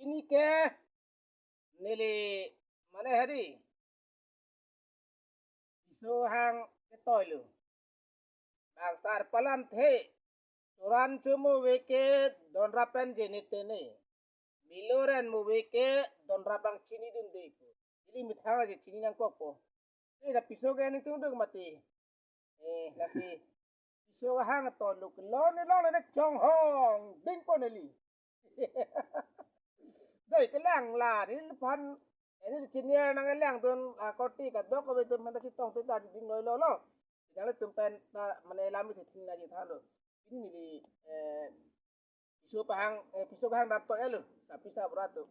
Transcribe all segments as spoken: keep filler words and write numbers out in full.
Pini ke neli mane hari piso hang ketoilo. Bang sar palam the. Soran chomo veke donrap pen jenitene. Miloren mo veke donrap bang chinidunde pu. Ili methang aja chini nangkokpo. Ini dah piso ke nangtungdung mati. Eh, lasi piso hang to luk lone lone ne chonghong dingpo neli. Doi kelang la ni pan ini senior nang langdun a koti kadok ko betul manda chetong tita dingloilo lo. Jang le tum pen ta mane lam itu thina ji thalo. Ini di eh piso pahang eh piso kahang dap to elo. Sapi sa berato.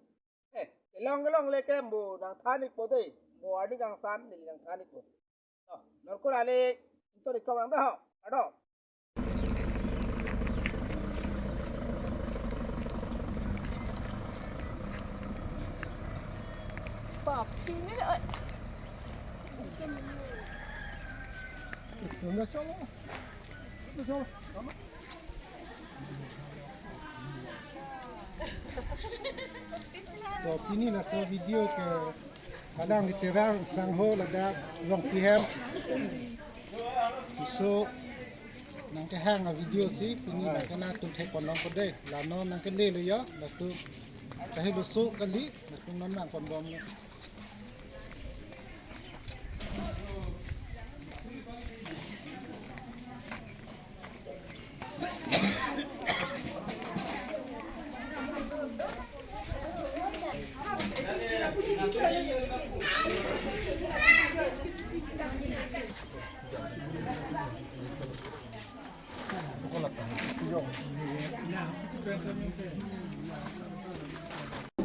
Eh, kelong kelong leke mo nangthan-ikpo dei. Mo arni kangsam neli nangthan-ikpo. To, norkul ale, ito di kawang dah. Ado. Papi ni, eh. Ito na siya. Ito siya. To pini laso video ke kalang di Terang Sangho ladak Rongpi hem. Piso nangkehang a video si pini nangkena tum thek ponlongpo dei. Lano nangkelelo ya, latum kahelo so kali, latum non nangponbom.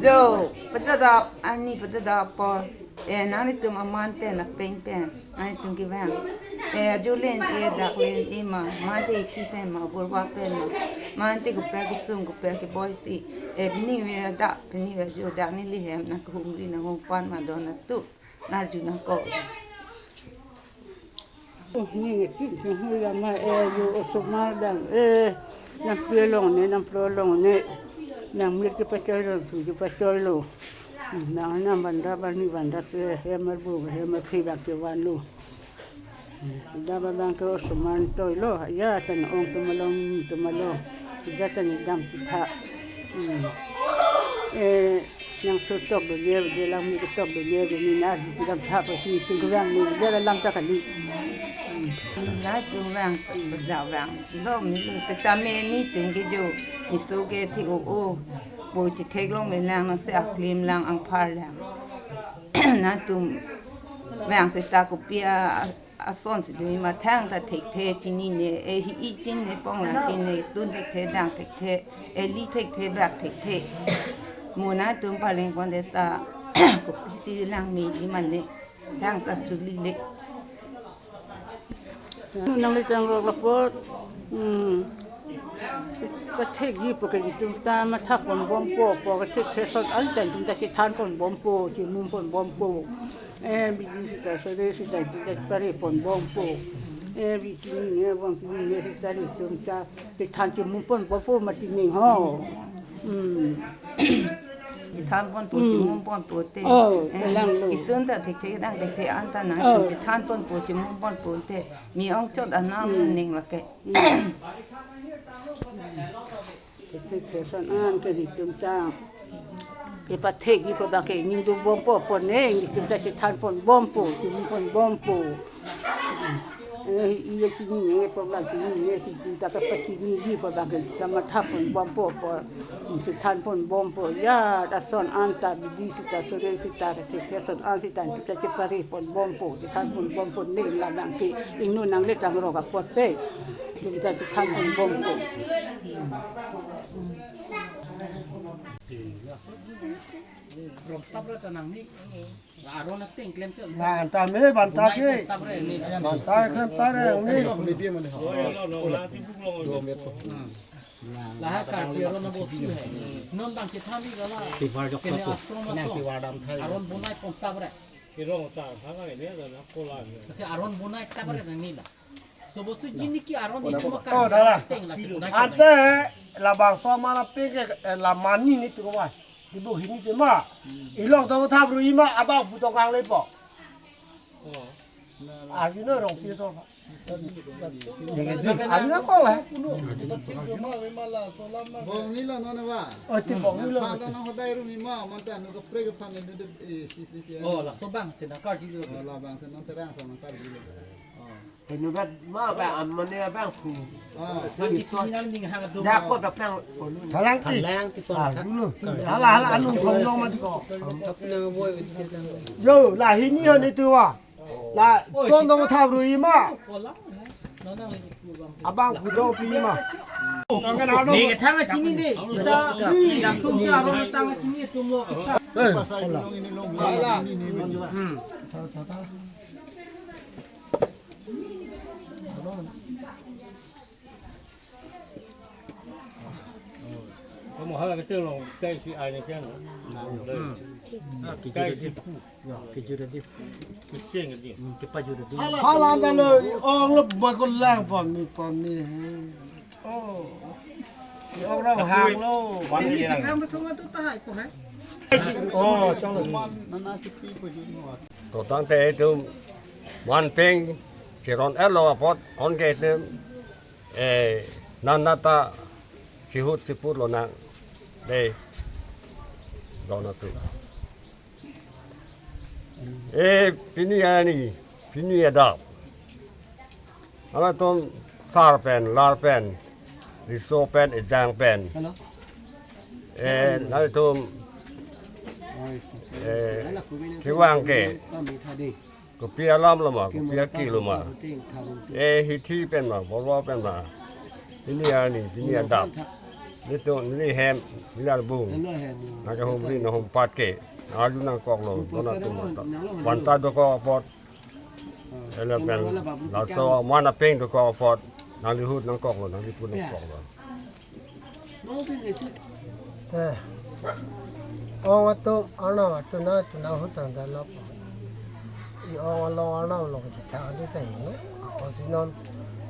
Jo, padada, ani padada apor. Eh, nanglitum aman pen, apeng pen, nanglitum kevang. Eh, ajulen, eh, daklen, eh, ma, mate isi pen, ma, burwa pen, ma, mate kopi kesung, kopi keboi si. Eh, pini ve dak, pini ve jo, dak neli hem, nangkehumri, nanghumpan, ma, don nangtum. Narju nangkok. Oh, ni ngetik, nang hui lama, eh, yo, osomar dam, eh, nang pia long ne, nang pro long ne, nang mir kepacholo, tu kepacholo. Nang, nang banda, bani banda, ke, he mar bu, he mar phi bak ke van lo. Da ba bang ke osomar toilo, ya, tan ong tum along, tum along. Ya, tan dam pitha. Hmm. Eh, nang so tok do je, je lang mi tok do je, je ni na dam tha pa si tung vang ni, je lang ta kali. Hmm. Nangtum vang, da vang. Lo mi lo seta me nitum ke jo, ni so ke thi o o. Bo chitheklong me lang, nang se aklim lang, angphar lang. Nangtum vang seta kopi a, ason si dei ma thangta thekthe chinine, eh, hi-i chinine, pong lang chinine, tun thekthe, dang thekthe, eh, li thekthe, bak thekthe. Mo nangtum paleng ponte ta, kopisi lang me di mane, thangta chuli le. Nangli tang rok lapot, hmm, kathekji po ke itum ta matha ponbompo, po kathek thesot an ta itum ta chethan ponbompo, chemum ponbompo. Eh, bidi sita sore sita sita pare ponbompo. Eh, bidi ne bom bidi ne sita itum ta chethan chemum ponbompo mati ning ho. Hmm. Chethan ponpo, hmm, chemum ponpo te. Oh, eh, lang lo. Itum ta thekthe dang thekthe an ta nang, oh, chethan ponpo, chemum ponpo te. Mi ong chot anam, hmm, ning lake. Hmm. Kethek kethek an ke itum ta kepathekji po bang ke ningdun bompo po ne, itum ta chethan ponbompo, chemum ponbompo. Eh, iya chinine, pok lang chinine, itum ta kapachiniji po bang ke ta matha ponbompo po, chethan ponbompo. Ya, lason an ta bidi sita sore sita kethek kethek an sita itum ta chepare ponbompo, chethan ponbompo ne la bang ke ingno nangle tang rok apot pe. Itum ta chethan ponbompo. Rong tap ra ta nang ni. La aron ateng klem chot. La anta me banta ke. Tap ra ni. Banta klem ta re ni. Hmm. La ha kar pi aron abo pi hai. Non bang chethan ni la la. Tivar jok kene tu. Ashram nang ason. Tivar dam thai. Aron bonai pon tap ra. Kirong ta ha ngai ne la na kola ne. Kasi aron bonai tap ra nang ni la. So bostu jini ki aron ni cuma kar. Oh, dala. Teng la si bonai. Ante labangso amena pik ke, eh, la mani ni tu ko ba. Ibu hini tema. Ilong tong thap ru ima abang putong kang lepo. Oh. Arjuna rong pi sol. Yang itu arjuna kol ha. Bong ni la non ba. Oh, ti bong ni la. Phan ta nang hodai ru ima, man ta nu kaprek phan ni de, eh, si si si. Oh, laso bang si nang karju lo. Oh, labang si non terang so nang karju lo. Oh. Penubat ma ba amane abang pu. Ah. Nang kisi nang ning hang atum. Dak ko dapang. Halang ti. Halang ti. Ah, dulu. Hala hala anu thong yong ma di ko. Yo, la hini ho ni tu wa. La ton dong thap ru ima. Abang pu dong pi ima. Ni ke thang chini de. Sita. Dak tum sa ro tang chini tum lo. Hala. Hmm. Tha tha tha. Kamu hala kecil lo, kayak si airnya kan. Hmm. Kayak si pu. Ya, kejut tadi. Kecil tadi. Hmm, cepat jut tadi. Hala anda lo, ong lo bakul lang pami pami. Oh. Ong rong hang lo. Ini tikram betul tu tahai ko hai. Oh, chong lo. To tangte itum man peng chiron er lo apot on ke itum, eh, nana ta chihut chipur lo nang de dona tu. Eh, pini arni, pini adap. Halatum sar pen, lar pen, riso pen, ejang pen. Hello. Eh, halatum, eh, kevang ke. Kopi alam lo ma, kopi aki lo ma. Eh, hithi pen ma, borwa pen ma. Pini arni, pini adap. Nelitum, neli hem, neli arbung. Nangkehumri nang humpat ke. Arju nangkok lo, dona tu ma ta. Vanta dokok apot. Ela pen. Laso man apeng dokok apot. Nangli hut nangkok lo, nangli pu nangkok lo. Eh, ong atum, arnam atum na, atum na hutang dalok. I ong along arnam along kachethak adi ta hingno. Ako si non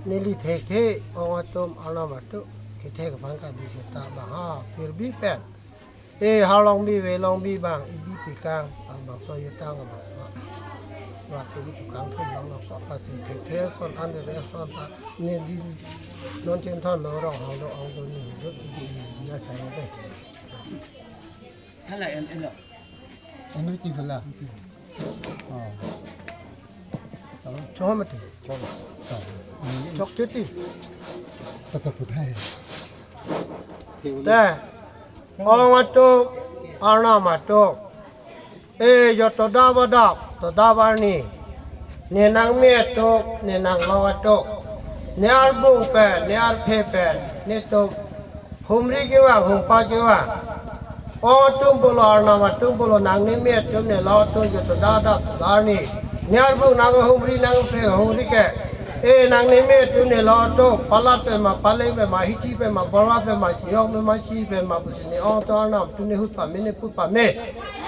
neli thekthe, ong atum, arnam atum kethek aphan kadi seta bang ha, phir bhi pen. Eh, halong bi, velong bi bang, ibi pikang, bang bangso jutang, bangso. Lasi ibi tukang thum long long, lasi thekthe ason, an re ason ta, neli non chinthon lo rong hong lo ong lo ni, lo ibi ibi achang lo de. Hala en en lo. Anu ti bala. Oh. Chok mati. Chok. Chok chuti. Tata puthai. Te. Ong atum, arnam atum. Eh, yo to dap adap, to dap arni. Ne nangme atum, ne nanglong atum. Ne arbung pen, ne arphe pen, netum humri kevang, humpat kevang. Ong atum pulo, arnam atum pulo, nangne me atum, ne long atum, yo to dap adap, to dap arni. Ne arbung nanghumri, nangphe humri ke. Eh, nangne me atum, ne long atum, palat pen ma, paleng pen ma, hithi pen ma, borwa pen ma, chiyong pen ma, chi pen ma, pusi ne ong atum arnam atum ne hut pame, ne pu pame.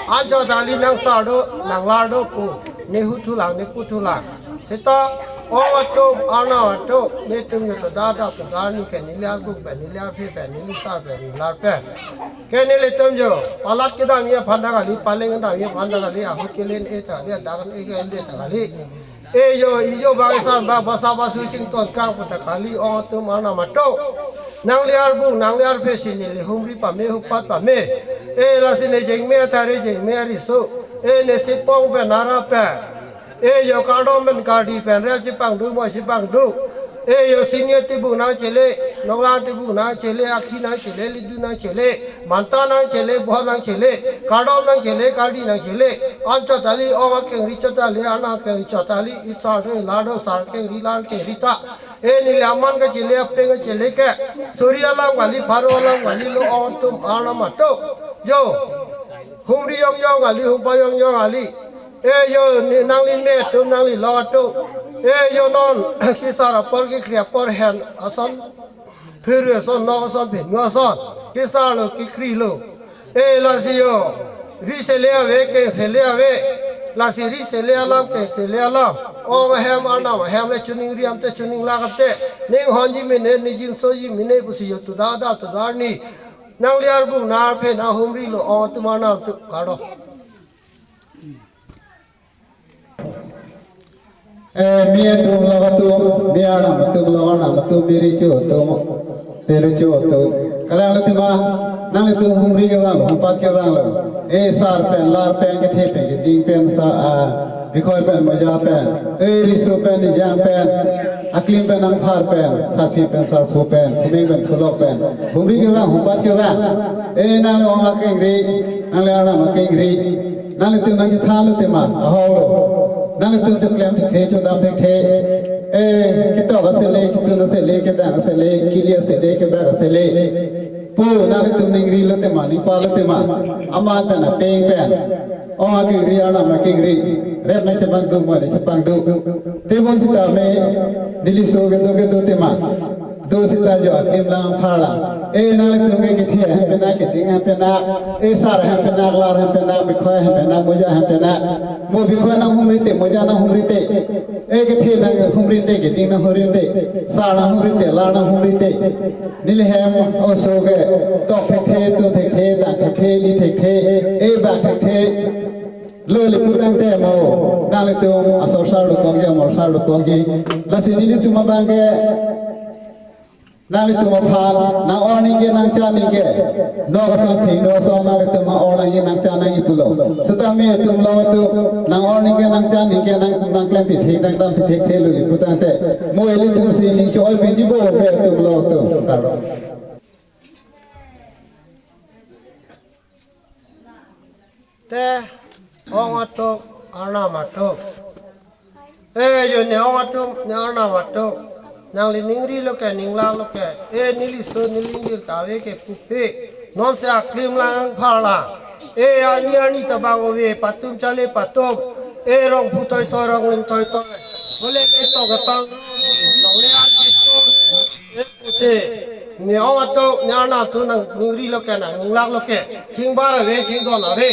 Anchot kali nangsar do, nanglar do pu, ne hut thulang, ne pu thulang. Seta, ong atum, arnam atum, netum yo to dap adap, to dap arni ke neli arbung pen, neli arphe pen, neli sar pen, neli lar pen. Ke nelitum yo, palat kedam ye aphan ta kali, paleng kedam ye aphan ta kali, ahut kelen e ta kali, adak an e ke en de ta kali. Eh yo, i yo bang isan bang basa basu chington kang pu ta kali, ong atum arnam atum. Nangli arbung, nangli arphe si neli humri pame, humpat pame. Eh, lasi ne jengme athare, jengme ariso. Eh, ne sipong pen ara pen. Eh, yo kardom pen kardi pen rep chepangdu, mo chepangdu. Eh, yo senior tibung nangchele, nonglang tibung nangchele, akhi nangchele, lidu nangchele, manta nangchele, bohor nangchele, kardom nangchele, kardi nangchele. Anchot kali, ong akengri chot kali, arnam akengri chot kali, isar do, ilar do, sar kengri, lar kengri ta. Eh, neli aman kachele, apeng kachele ke. Suri alam kali, pharo alam kali, lo ong atum, arnam atum. Yo. Humri yong yong kali, humpat yong yong kali. Eh, yo, ne nangli me atum, nangli long atum. Eh, yo non, kesar apor, kekri apor, hen ason, phirui ason, nok ason, phenu ason. Kesar lo, kekri lo. Eh, lasi yo, ri sele ave, keng sele ave. Lasi ri sele alam, keng sele alam. Ong ahem arnam ahem le choningri am te, choninglak am te. Ning honji mene, ning jinsoji mene, pusi yo to dap adap, to dap arni. Nangli arbung nangphe nanghumrilo, ong atum arnam atum, kardom. Eh, mi atum, long atum, mi arnam atum, long arnam atum, mi recho atum, mi recho atum. Kalang atum ma, nanglitum humri kevang, humpat kevanglo. Eh, sar pen, lar pen, kethe pen, keding pen, sa, ah, bikhoi pen, moja pen, eh, riso pen, ejang pen, aklim pen, angphar pen, sarpi pen, sarpo pen, thumeng pen, thulok pen. Humri kevang, humpat kevang. Eh, nangli ong akengri, nangli arnam akengri. Nanglitum nangkethanlo tema, ahok. Nanglitum choklem thekthe, chodam thekthe. Eh, ketok asele, ketun asele, kedang asele, kili asele, kebak asele pu nanglitum ningrilo tema, ningpalo tema. Aman pen, apeng pen, ong akengri, arnam akengri, rep nangchepangdun, mo nangchepangdun. Tebon sitame, neli so kedo kedo tema. Do sita jo aklim lang, angphar lang. Eh, nanglitum ke kethe ahem pen nang, keding ahem pen nang, eh, sar ahem pen nang, lar ahem pen nang, bikhoi ahem pen nang, moja ahem pen nang. Mo bikhoi nanghumri te, moja nanghumri te. Eh, kethe nanghumri te, keding nanghumri te, sar nanghumri te, lar nanghumri te. Neli hem oso ke tok thekthe, tun thekthe, dang thekthe, li thekthe, eh, bak thekthe lo, li putangte mo nanglitum asor sar dokokji, amor sar dokokji. Lasi nelitum abang ke nanglitum aphan nang-or ningke, nangchan ningke, nok asong thengno asong nanglitum nang-or nangji, nangchan nangji pulo. Seta mi atum, long atum, nang-or ningke, nangchan ningke, nang, nangklem pithek, nangdam pithek thelo, li putangte mo ilitum si ning cho-oi pinji bo, mi atum, long atum. Kardom. Te ong atum, arnam atum. Eh, jo ne ong atum, ne arnam atum. Nangli ningrilo ke, ninglanglo ke. Eh, neli so, neli ingjir kave ke pupe. Non si aklim lang, angphar lang. Eh, arni arni ta bang ove, patum chale patum. Eh, rong phu toitoi, rong ling toitoi. Hole ke tok ketang, longle an kitu. Eh, pusi. Ne ong atum, ne arnam atum nangningrilo ke, nangninglanglo ke. Chingbar ave, chingdon ave.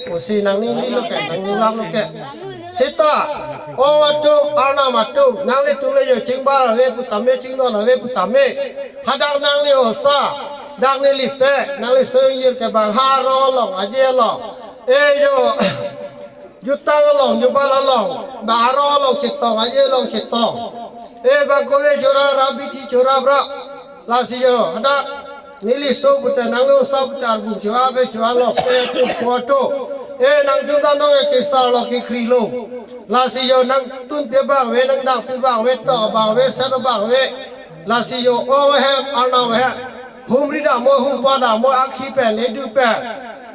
Pusi nangningrilo ke, nangninglanglo ke. Seta, ong atum, arnam atum, nanglitum le jo chingbar ave pu tame, chingdon ave pu tame. Hadak nangli osa, dak neli pe, nangli so ingjir ke bang ha arong along, aje along. Eh jo, jutang along, jubal along, bang arong along chetong, aje along chetong. Eh, bang kove chora, rabi thi chora bra. Lasi jo, hadak neli so pute, nangli osa pute, arbung chua, be chua, lok pe tu photo. Eh, nangtum ta nong ke sar lo, ke khri lo. Lasi jo, nangtun pe bang ave, nangdak pe bang ave, tok bang ave, ser bang ave. Lasi jo, ong ahem, arnam ahem. Humri dam mo, humpat dam mo, akhi pen, edu pen.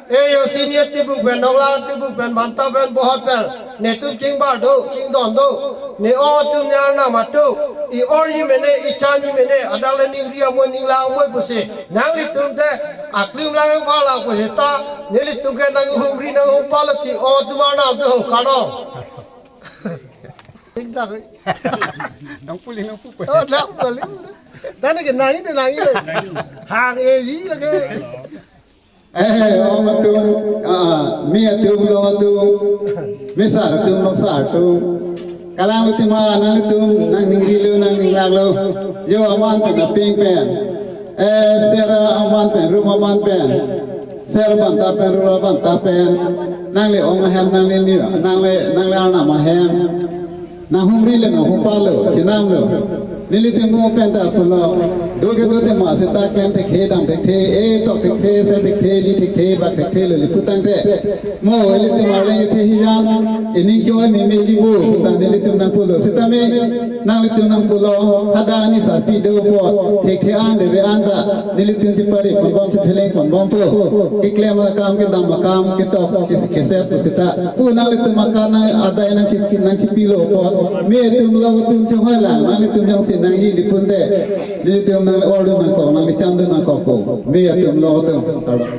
Eh, jo senior tibuk pen, noklang tibuk pen, banta pen, bohot pen. Netum chingbar do, chingdon do. Ne ong atum, ne arnam atum. I-orji mene, ichanji mene, hadak le ningri amo, ninglang amo pusi. Nanglitum te aklim lang, angphar lang pusi ta, nelitum ke nanghumri, nanghumpat lo ti, ong atum, arnam atum, kardom. Nangpuli, nangpupe. Oh, nangpuli. Tane ke nangji te nangji lo. Hang eji lake. Eh, ong atum, ah, mi atum, long atum, mi sar atum, long sar atum. Kalang atum ma, nanglitum nangningrilo, nangninglanglo. Jo aman pen, apeng pen. Eh, ser aman pen, rum aman pen. Ser banta pen, rum banta pen. Nangli ong ahem, nangli ni, nangli, nangli arnam ahem. Nanghumri le, nanghumpat lo, chenam lo. Nelitum mo pen ta pulo. Do kedo tema seta klem thekthe, dam thekthe, eh, tok thekthe, ser thekthe, li thekthe, bak thekthe lo, li putangte. Mo ilitum arleng kethe hijan, ining choi memeji bo, puta nelitum nangpulo. Seta me, nanglitum nangpulo, hadak ni sarpi do apot, thekthe an, rere an ta, nelitum chepari ponbom, chepheleng ponbompo. Keklem akam, kedam akam, ketok, kes-, keser pu seta. Pu nanglitum akan nang adai nangchip-, nangchipilo apot. Mi atum, long atum chonghoi lang, nanglitum jongsi nangji, li pute. Nelitum nang-ordun nangkok, nangchandun nangkokpo. Mi atum, long atum, kardom.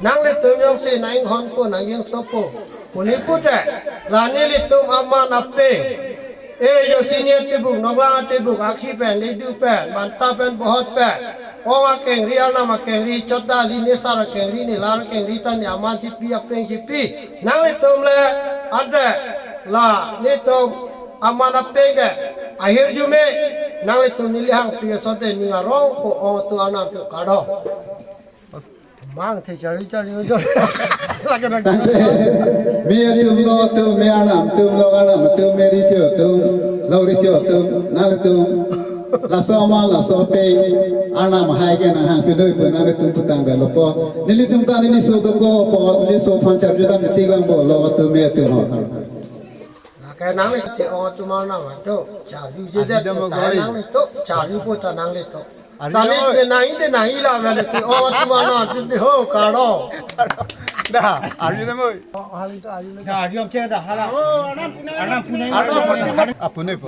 Nanglitum jongsi nanginghonpo, nangingsopo, pu li pute, la nelitum aman apeng. Eh, jo senior tibuk, noklang tibuk, akhi pen, edu pen, banta pen, bohot pen. Ong akengri, arnam akengri, chot dali, ne sar akengri, ne lar akengri ta ne aman chipi, apeng chipi. Nanglitum le, ante, la netum aman apeng ke ahirjume, nanglitum neli hangpi asonte ning arongpo, ong atum, arnam atum, kardom. Mang the chari chari chari. Lake nang. Tangte, me atum lo atum, me arnam atum lo arnam atum, me recho atum lo recho atum, nangtum laso aman laso apeng arnam ahai ke nanghangpi noi pu nangtum putang dalo po. Nelitum ta neli so dokok po, neli so aphan chapjudam meeting lang bo lo atum me atum ho. Lake nangli te-ong atum arnam atum, charju je det, Adi dam ta goi. Nangli to, charju po ta nangli to. Adi Tali dam goi. Ke nangli te nangli la nangli te-ong atum arnam atum te ho karo. Da, arju dam goi. Da, arju apche da hala. Arnam punai. Arnam punai. Apune po.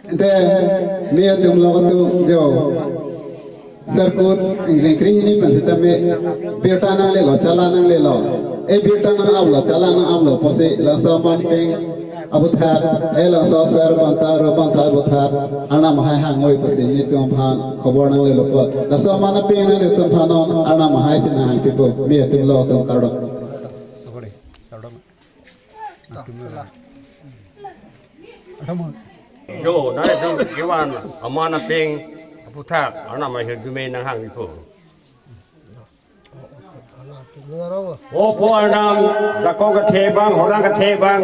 Ante me atum lo atum jo. Sirkut, ingkring kring hini pen sitame birta nanglelo, chala nanglelo. E birta nang-aplo, chala nang-aplo pusi laso aman apeng aputhak, e laso asar banta, ro banta aputhak arnam ahai hangoi pusi nelitum aphan khobor nanglelo apot. Laso aman apeng nanglitum aphan non arnam ahai si nanghangpipo, me atum lo atum kardom. Jo, nangtum kevan aman apeng aputhak arnam ahirjume nanghangpipo. O po arnam, jakong kethe abang, horang kethe abang.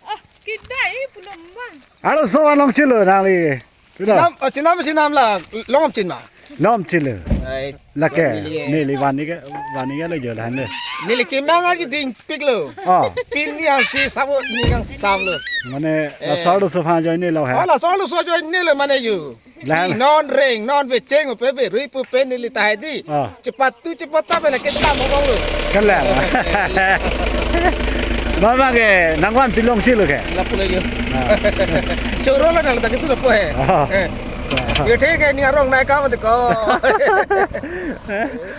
Ah, kita eh belum bang. Arloso along chilo nangli. Pilo. Chenam, oh, chenam, chenam la, longcheng ma. Longcheng lo. Ai, lake, neli, neli vani ke, vani ke lo jo lahan le. Neli kemang arju dingpiklo. Oh. Pini ansi sabo ni kang samlo. Mane, eh, laso arloso aphan ajoine lo ha. Oh, laso arloso ajoine lo mane ju. Lahan. Non reng, non vecheng, pe verui pu pen neli tahai di. Oh. Chepatu chepata pen lake ta mong lo. Kan la. Mama ke nangvanpi longcheng lo ke. Lapu lagi. Ah. Choro lo nang tak itu lapu he. Ah. Eh. Yo the ke ni arong nai ka mati ko.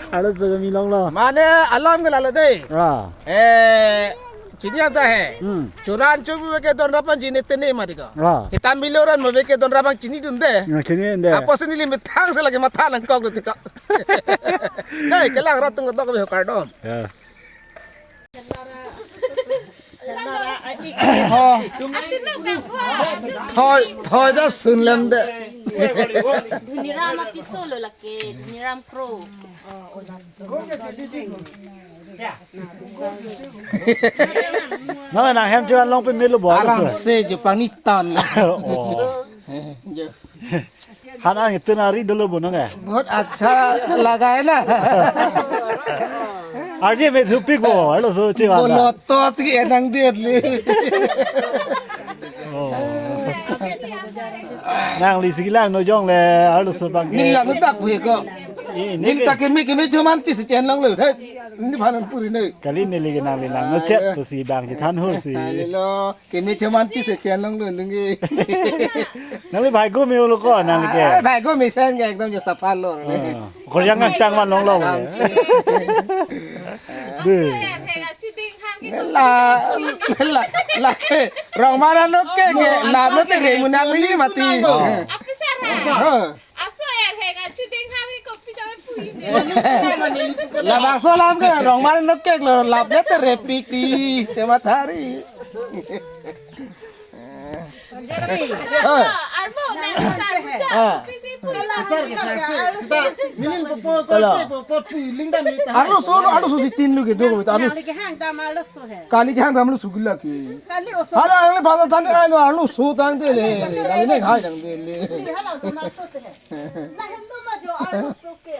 Arloso kami longlo. Mane alam ke lalo dei. Ah. Eh, chini anta he. Hmm. Churan chubi ke don rapan chini tene mati ko. Ah. Hitam biloran mo ke don rapan chinidunde. Ya, chinidunde. Apotsi neli methang si lake matha nangkok lo ti ko. Dei, kelang rat tung dok be kardom. Ya. Ho. Thoi, thoi da sunlem de. Dhoniram apiso lo lake, Dhoniram Kro. No, nanghem chuan long pe melo bo. Aram se je pani tan. Oh. Jo. Han ang itu nari dolo bo nang eh. बहुत अच्छा लगा है ना। Arje me thupik bo, arloso chevan. Bolo to si enang dir li. Oh. Nangli si lang no jong le, arloso bang ke. Neli lang tak bu ko. Eh, neli neli tak keme keme chuman ti si chen long lo. He. Neli phanan puri ne. Kali neli ke nangli lang no chet tu si bang chethan ho si. Kali lo. Keme chuman ti si chen long lo nungi. Nangli bhai go me lo ko nangli ke. Ah, bhai go me sen ke ekdom jo sapha lo. Ah. Ko yang nang tang man long long. Aram se. De. La, la, lake. Rong mana no ke ke. Lap no te re munak li mati. Apa sar ha? Ha. Aso er heng achu ding ha mi kopi jam pui ni. Labangso alam ke rong mana no ke lo lap le te re pik ti. Te mathari. Armo, nang sar mucha, Ah. Pisi pui. Sar ke sar se, sita, mining po po, Kalo. Ko po po, pui, ling dam ni ta. Arloso, arloso si tin lu ke do, arlo. Kali ke hang dam arloso he. Kali ke hang dam arloso gila ke. Kali oso. Hala, ang le bhasa than ai lo, arloso tang te le, kali ne hai tang te le. Kali hala oso na so te he. Na hem do ma jo arloso ke.